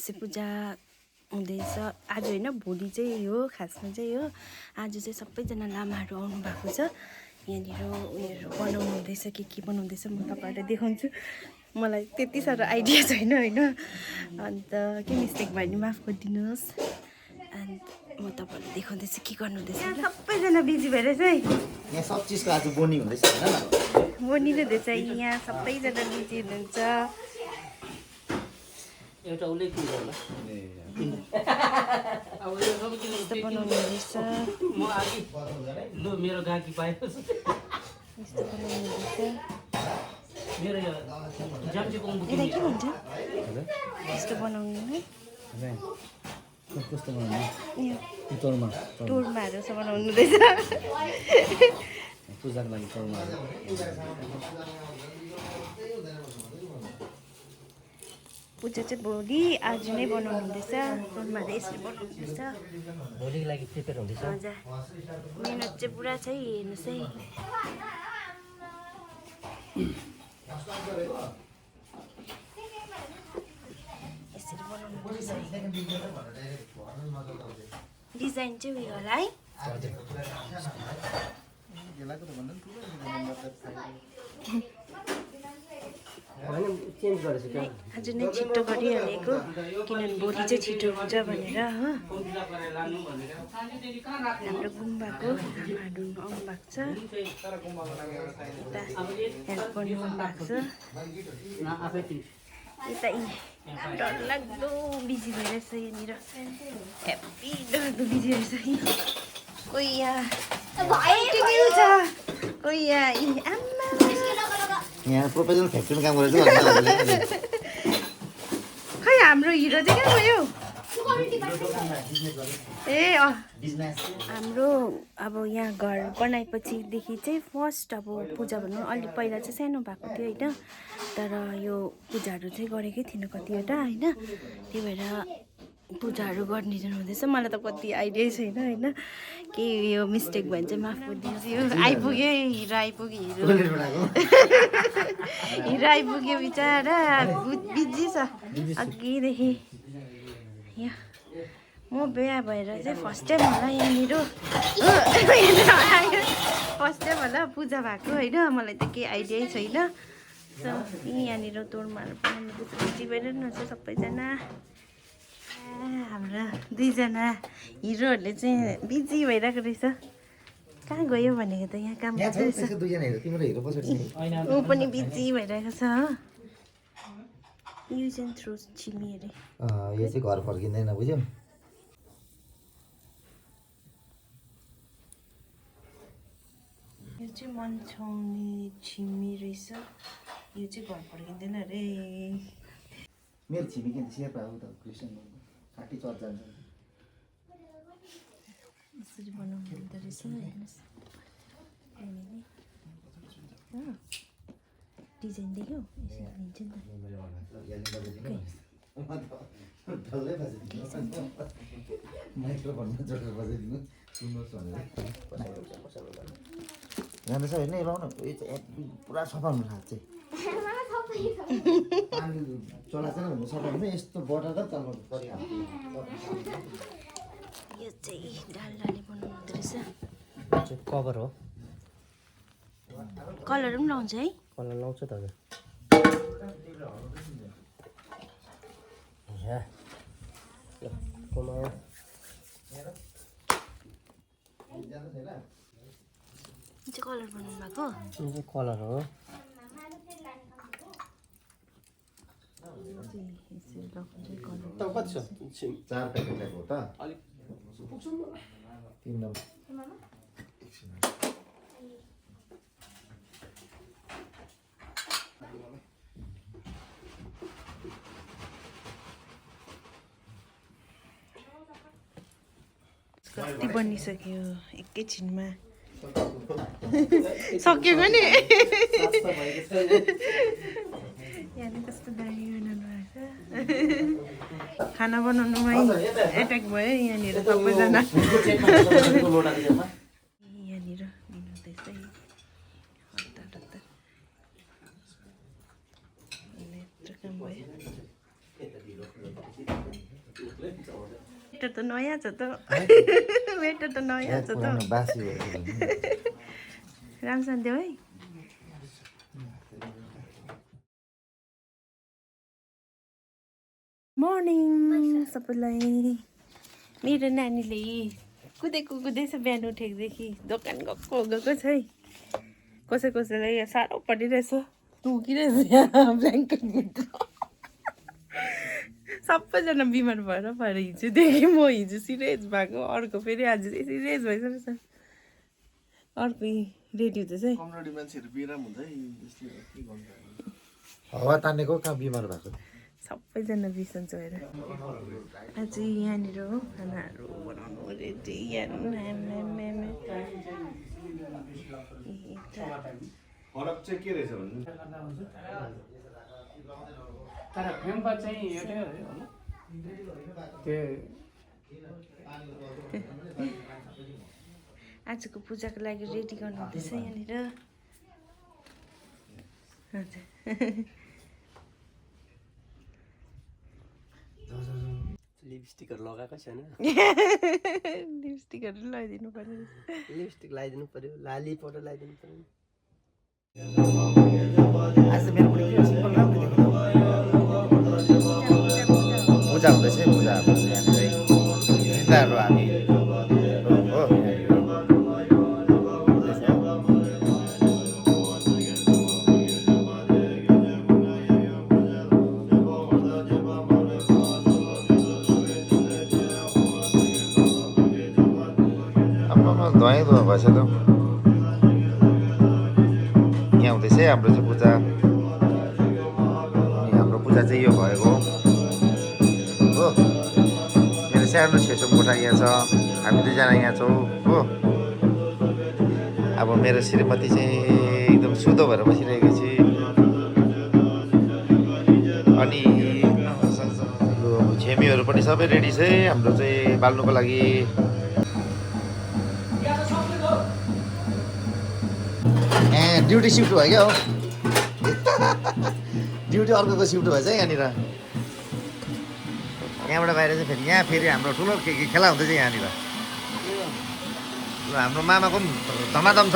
दसैँ पूजा हुँदैछ आज होइन भोलि चाहिँ हो खासमा चाहिँ हो आज चाहिँ सबैजना लामाहरू आउनु भएको छ यहाँनिर उयोहरू बनाउनु हुँदैछ के बनाउँदैछ म तपाईँहरूलाई देखाउँछु मलाई त्यति साह्रो आइडिया छैन होइन अन्त के मिस्टेक भयो भने माफ गरिदिनुहोस् अनि म तपाईँहरूलाई देखाउँदैछु के गर्नुहुँदैछ सबैजना बिजी भएर चाहिँ यहाँ सब चिजको आज बोनी हुँदैछ हैन बनिनुहुँदैछ यहाँ सबैजना बिजी हुनुहुन्छ एउटा उले के गर्ला अब यो सबै किन यस्तो बनाउनु हुँदैछ म आगे लु मेरो गाकी पाएको छ यस्तो बनाउनु हुँदैछ मेरो यो जाम्चे कोङ यसलाई के भन्छ यस्तो बनाउनु है कस्तो बनाउनु यो तोरमा टोर्माहरू सब बनाउनु हुँदैछ पूजाको लागि तोरमा पूजा चाहिँ भोलि आज नै बनाउनु हुँदैछ टोर्माहरू यसरी बनाउनु हुँदैछ भोलिको लागि प्रिपेयर हुँदैछ हजुर मिहिनेत चाहिँ पुरा छ है हेर्नुहोस् है यसरी बनाउनु हुँदैछ डिजाइन चाहिँ उयो होला है चेन्ज गरेछ क्या आज नै छिटो गरिहालेको किनभने भोलि चाहिँ छिटो हुन्छ भनेर हो हाम्रो गुम्बाको आमाहरू आउनु भएको छ हेल्प गर्नु भएको छ आफै यता डरलाग्दो बिजी भइरहेछ यहाँनिर हेप्पी डरलाग्दो बिजी रहेछ कोही यहाँ कोही यहाँ आम्मा यहाँ प्रोफेसनल फ्याक्ट्रीमा काम गरेको खै हाम्रो हिरो चाहिँ कहाँ गयो ए हाम्रो अब यहाँ घर बनाएपछिदेखि चाहिँ फर्स्ट अब पूजा भनौँ अलि पहिला चाहिँ सानो भएको थियो होइन तर यो पूजाहरू चाहिँ गरेकै थिएन कतिवटा होइन त्यही भएर पूजाहरू गर्ने हुँदैछ मलाई त कति आइडिया छैन होइन के यो मिस्टेक भयो भने चाहिँ माफ गरिदिनुहोस् यो आइपुग्यो हिरो आइपुग्यो हिरो आइपुग्यो बिचरा बिजी छ अघिदेखि यहाँ म बिहा भएर चाहिँ फर्स्ट टाइम होला यहाँनिर फर्स्ट टाइम होला पूजा भएको होइन मलाई त केही आइडियै छैन यहाँनिर तोर्माहरू बनाउनु बिजी भइरहनुहुन्छ सबैजना हाम्रो दुईजना हिरोहरूले चाहिँ बिजी भइरहेको रहेछ कहाँ गयो भनेको त यहाँ काम गर्दैछ ऊ पनि बिजी भइरहेको छ हो युज एन्ड थ्रो छिमी अरे यो चाहिँ घर फर्किँदैन बुझ्यौ यो चाहिँ मन छाउने छिमी रहेछ यो चाहिँ घर फर्किँदैन अरे मेरो छिमेकी शेर्पा हो त क्रिस्चियन काटी चर्च जान्छ यसरी बनाउनु हुँदो रहेछ हेर्नुहोस् डिजाइन देख्यौ यसरी लिन्छ नि त माइक्रोफोनमा जोडेर बजाइदिनु सुन्नुहोस् भनेर जाँदैछ होइन लाउनु यो चाहिँ पुरा सफा हुनु लाग्छ पानी चलाचल हुनु सफा हुन्छ यस्तो बटर त चलाउनु पर्यो यो चाहिँ डालडाले बनाउनु हुँदो रहेछ कभर हो कलर पनि लाउँछ है कलर लाउँछ त हजुर कलर बनाउनु भएको कलर हो कति छ 4 प्याकेट हो त अलिक पुग्छ 3 नम्बर कति बनिसक्यो एकैछिनमा सकिएको नि यहाँले कस्तो दामी बनाउनु भएको छ खाना बनाउनुमै एट्याक भयो यहाँनिर सबैजना यहाँनिर दिनुहुँदैछ है हतार हतार यत्रो काम भयो वेटर त नयाँ छ त वेटर त नयाँ छ त बासी राम्रोसँग देऊ है मर्निङ सबैलाई मेरो नानीले कुदेको कुदैछ बिहान उठेकोदेखि दोकान गएको छ है कसैलाई यहाँ साह्रो परिरहेछ टुकिरहेछ यहाँ ब्ल्याङ्केटभित्र सबैजना बिमार भएर हिजोदेखि म हिजो सिरियस भएको अर्को फेरि आज सिरियस भइसकेको छ अर्को रेडी हुँदैछ है हावा तानेको कहाँ बिमार भएको सबैजना बिसन्चो भएर आज यहाँनिर हो खानाहरू बनाउनु रेडी फरक चाहिँ के रहेछ भन्नु तर फेम्पा चाहिँ एउटै हो त्यो आजको पूजाको लागि रेडी गर्नु हुँदैछ यहाँनिर हजुर लिपस्टिकहरू लगाएको छैन लिपस्टिकहरू लगाइदिनु पर्यो लिपस्टिक लगाइदिनु पर्यो लाली पाउडर लगाइदिनु पर्यो आज त मेरो पनि के सिम्पल राम्रो देखिन्छ पूजा हुँदैछ पूजा चिन्ताहरू हामी हो धुवाइ धुवा भएछ त यहाँ हुँदैछ हाम्रो चाहिँ पूजा अनि हाम्रो पूजा चाहिँ यो भएको हो मेरो सानो छेसो कोठा यहाँ छ हामी दुईजना यहाँ छौँ हो अब मेरो श्रीमती चाहिँ एकदम सुधो भएर बसिरहेको छु अनि छेमीहरू पनि सबै रेडी छ हाम्रो चाहिँ बाल्नुको लागि ड्युटी सिफ्ट भयो क्या हो ड्युटी अर्को सिफ्ट भएछ यहाँनिर यहाँबाट बाहिर चाहिँ फेरि यहाँ फेरि हाम्रो ठुलो खेला हुँदैछ यहाँनिर ल हाम्रो मामाको पनि धमाधम छ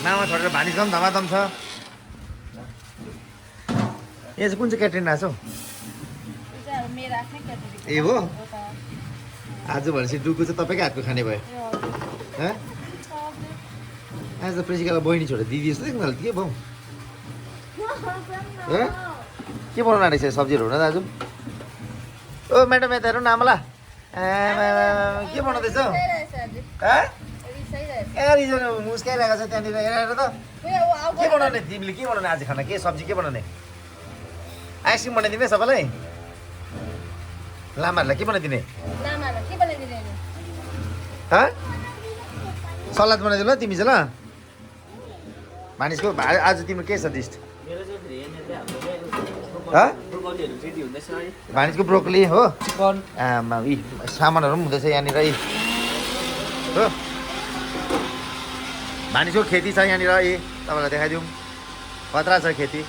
मामा छोडेर भानिजको पनि धमाधम छ यहाँ चाहिँ कुन चाहिँ क्याटरिङ आएको छौ ए हो आज भनेपछि डुकु चाहिँ तपाईँकै हातको खाने भयो आज त प्रेसिकालाई बहिनी छोडेर दिदी जस्तो देख्नु के भाउ के बनाउनु रहेछ सब्जीहरू हुन दाजु ओ म्याडम यता हेर्नु न आमाला के बनाउँदैछ रिजन मुस्काइरहेको छ त्यहाँनिर हेरेर त के बनाउने तिमीले के बनाउने आज खाना के सब्जी के बनाउने आइसक्रिम बनाइदिने सबैलाई लामाहरूलाई के बनाइदिने सलाद बनाइदिनु ल तिमी चाहिँ ल मानिसको आज तिम्रो के छ डिस मेरो चाहिँ फेरि यहाँनिर चाहिँ हाम्रो ब्रोकलीहरू रेडी हुँदैछ है भानिजको ब्रोकली हो चिकन सामानहरू पनि हुँदैछ यहाँनिर हो भानिजको खेती छ यहाँनिर तपाईँलाई देखाइदिउँ खतरा छ खेती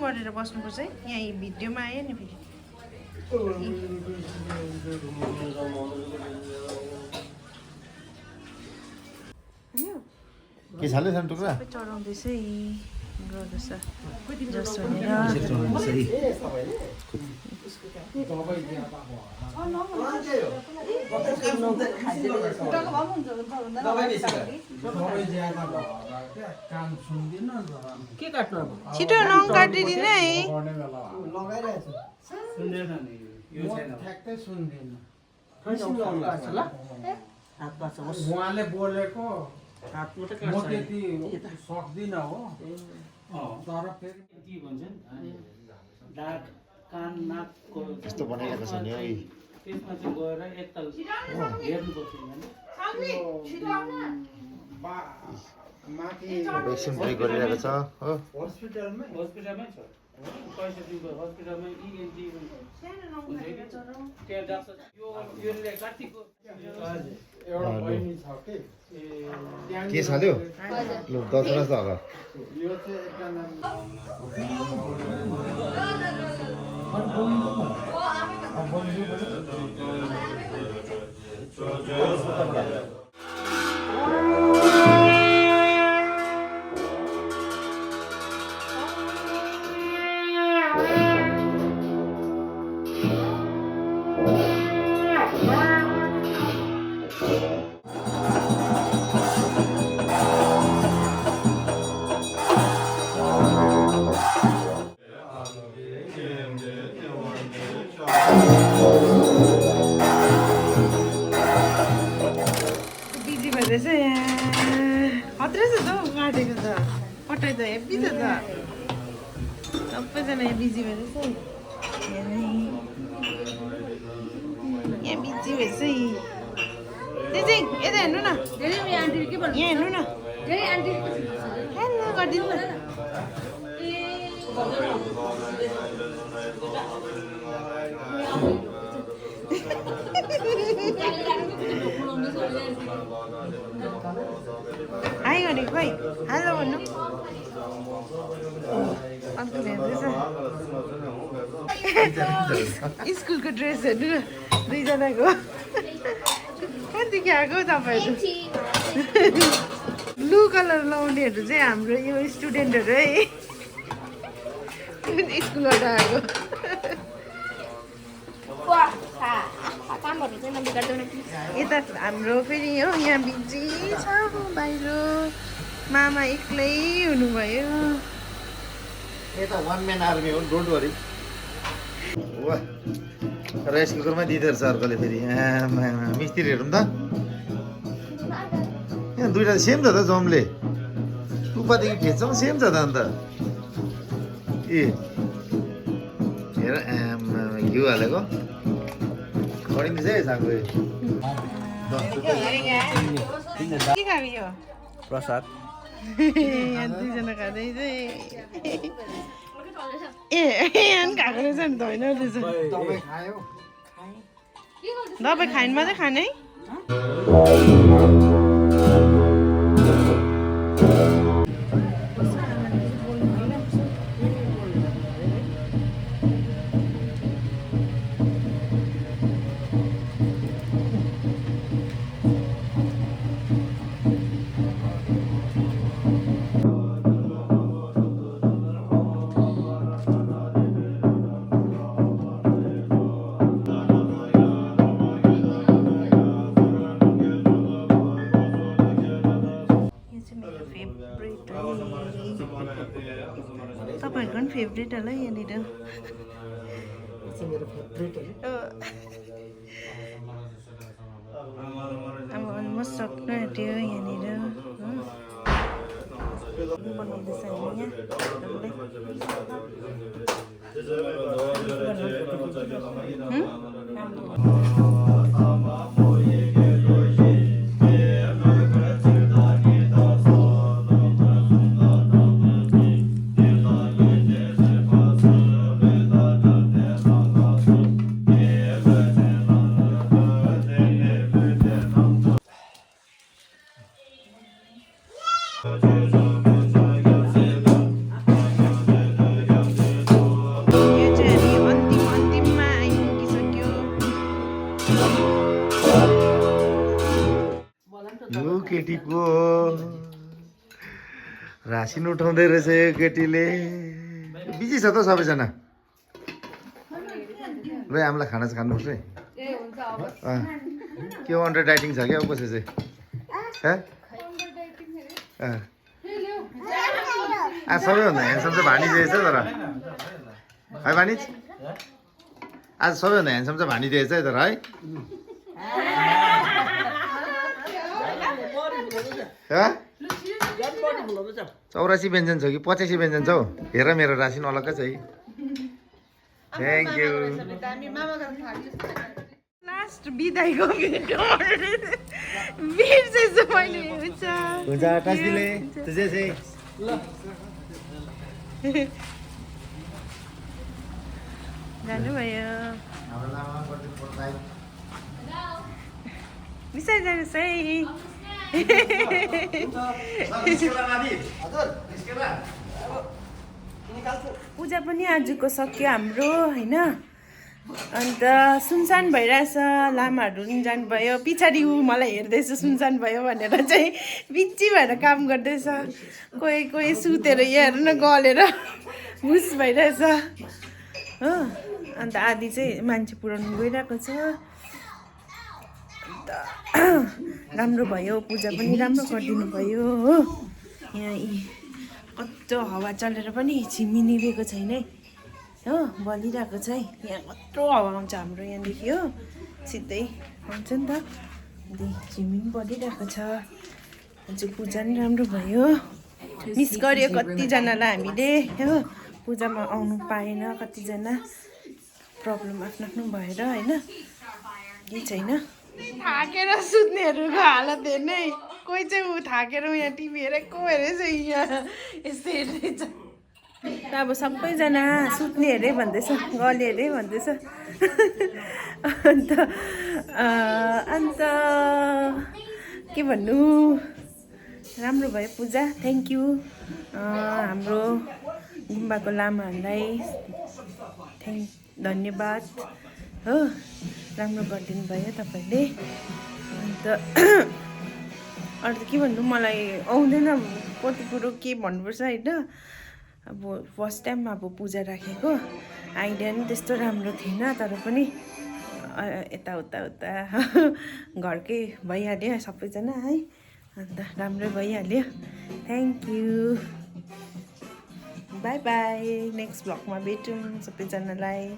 गरेर बस्नुपर्छ है यहाँ भिडियोमा आयो नि फेरि के छाल्यो सानो टुक्रा सबै चढाउँदैछ यी गर्दैछ जस भनेर के काट्नु अब छिटो नङ काटिदिनु है ठ्याक्कै सुन्दैन काट्छ ल हात पार्छ बस उहाँले बोलेको हात मात्रै म काट्छ त्यति सक्दिनँ हो तर फेरि के भन्छन् नाक कान नाकको यस्तो बनाइरहेको छ नि है त्यसमा चाहिँ गएर एकताल हेर्नुपर्छ माथि भ्याक्सिन प्रयोग गरिरहेको छ हो हस्पिटलमै हस्पिटलमै छ 65 दिनको हस्पिटलमै इएनटी त्यहाँ डाक्टर योले कार्तिकको एउटा बहिनी छ कि के छाल्यो लु दसवटा त होला यो चाहिँ एकजना बिजी भइरहेछ खत्रै छ त हौ काटेको त कटाइ त हेब्बी छ त सबैजना यहाँ बिजी भइरहेछ यहाँ बिजी भएछ त्यो चाहिँ यता हेर्नु न यहाँ हेर्नु न हेलो गरिदिनु न हाई भनेको भाइ हेलो भन्नु अर्को हेर्दैछ स्कुलको ड्रेस हेर्नु न दुईजनाको कतिको आएको तपाईँहरू ब्लू कलर लाउनेहरू चाहिँ हाम्रो यो स्टुडेन्टहरू है स्कुलबाट आएको यता हाम्रो फेरि हो यहाँ बिजी छ बाहिर मामा एक्लै हुनुभयो यता वान म्यान आर्मी हो डोन्ट वरी वाह राइस कुकरमै दिँदो रहेछ अर्कोले फेरि मिस्त्री हेरौँ त यहाँ दुइटा सेम छ त जमले टुप्पादेखि ठेच्चाउँ सेम छ त अन्त ए हेर घिउ हालेको खडिँदैछ है सागो के खायो यो प्रसाद यहाँ दुईजना खाँदैछ ए यहाँ पनि खाएको रहेछ नि त होइन रहेछ तपाईँ खायो दबाई खाइन मात्रै खाने है तपाईँहरूको पनि फेभरेट होला है यहाँनिर मेरो फेभरेट हो अब अलमोस्ट सक्नु आँट्यो यहाँनिर बनाउँदैछ हामी यो केटीको रासिन उठाउँदै रहेछ यो केटीले बिजी छ त सबैजना ल हामीलाई खाना चाहिँ खानुपर्छ है के हो अन्डर डाइटिङ छ क्या कसै चाहिँ सबैभन्दा ह्यान्डसम चाहिँ भानिज रहेछ तर है भानिज आज सबैभन्दा ह्यान्डसम चाहिँ भानिज रहेछ है तर है 84 व्यञ्जन छ कि 85 व्यञ्जन छ हौ हेर मेरो रासिन अलग्गै छ है थ्याङ्क यू लास्ट बिदाईको भिडियो बिर्सेछु मैले हुन्छ टास्कीले तुझे चाहिँ जानुभयो बिस्तारै जानुहोस् है पूजा पनि आजको सक्यो हाम्रो होइन अन्त सुनसान भइरहेछ लामाहरू पनि जानुभयो पछाडि ऊ मलाई हेर्दैछ सुनसान भयो भनेर चाहिँ बिच्ची भएर काम गर्दैछ कोही कोही सुतेर यहाँ हेर्नु न गलेर भुस भइरहेछ हो अन्त आधी चाहिँ मान्छे पुऱ्याउनु गइरहेको छ अन्त राम्रो भयो पूजा पनि राम्रो गरिदिनु भयो हो यहाँ कस्तो हावा चलेर पनि झिमिनिरहेको छैन है हो बलिरहेको छ है यहाँ कत्रो हावा आउँछ हाम्रो यहाँदेखि हो सिधै आउँछ नि त अन्त झिमिनी बलिरहेको छ आज पूजा पनि राम्रो भयो मिस गर्यो कतिजनालाई हामीले हो पूजामा आउनु पाएन कतिजना प्रब्लम आफ्नो आफ्नो भएर होइन केही छैन थाकेर सुत्नेहरूको हालत हेर्ने कोही चाहिँ ऊ थाकेर यहाँ टिभी हेरेको हेरेछ यहाँ यस्तो हेर्दैछ अब सबैजना सुत्ने अरे भन्दैछ गले अरे भन्दैछ अन्त के भन्नु राम्रो भयो पूजा थ्याङ्क यू हाम्रो गुम्बाको लामाहरूलाई धन्यवाद हो राम्रो गरिदिनु भयो तपाईँले अन्त अरू त के भन्नु मलाई आउँदैन कति कुरो के भन्नुपर्छ होइन अब फर्स्ट टाइम अब पूजा राखेको आइडिया पनि त्यस्तो राम्रो थिएन तर पनि यताउता घरकै भइहाल्यो सबैजना है अन्त राम्रै भइहाल्यो thank you bye bye next भ्लगमा भेटौँ सबैजनालाई